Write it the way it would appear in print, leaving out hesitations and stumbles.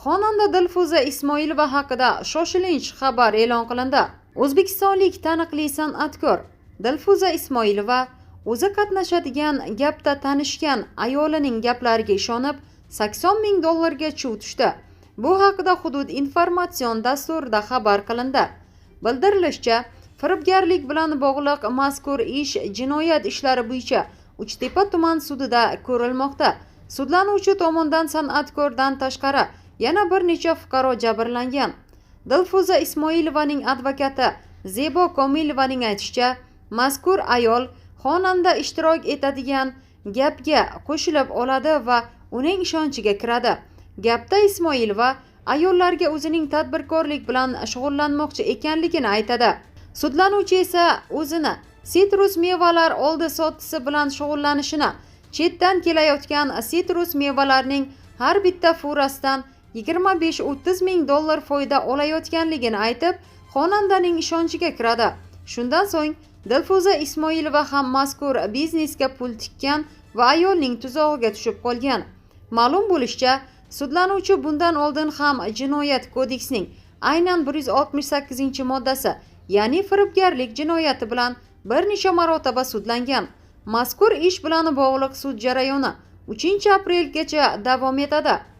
Xonanda Dilfuza Ismoilova haqida shoshilinch xabar e'lon qilindi. O'zbekistonlik taniqli san'atkor Dilfuza Ismoilova o'zi qatnashadigan gapda tanishgan ayolining gaplariga ishonib, 80 ming dollarga chuv tushdi. Bu haqida Hudud informatsion dasturida xabar qilindi. Bildirilishicha, firibgarlik bilan bog'liq mazkur ish jinoyat ishlari bo'yicha Uchtepa tuman sudida ko'rilmoqda. Sudlanuvchi tomonidan san'atkordan tashqari yana bir necha fuqaro jabrlangan. Dilfuza Ismoilovaning advokati Zebo Komilovaning aytishicha, mazkur ayol xonanda ishtirok etadigan gapga qo'shilib oladi va uning ishonchiga kiradi. Gapda Ismoilova ayollarga o'zining tadbirkorlik bilan shug'ullanmoqchi ekanligini aytadi. Sudlanuvchi esa o'zini sitrus mevalar oldi sotdisi bilan shug'ullanishini, chetdan kelayotgan sitrus mevalarning har bitta furasidan 25-30 ming dollar foyda olayotganligini aytib, xonandaning ishonchiga kiradi. Shundan so'ng Dilfuza Ismoilova ham mazkur biznesga pul tikkan va ayolning tuzog'iga tushib qolgan. Ma'lum bo'lishicha, sudlanuvchi bundan oldin ham jinoyat kodeksining aynan 168-moddasi, ya'ni firibgarlik jinoyati bilan bir necha marotaba sudlangan. Mazkur ish bilan bog'liq sud jarayoni 3 aprelgacha davom etadi.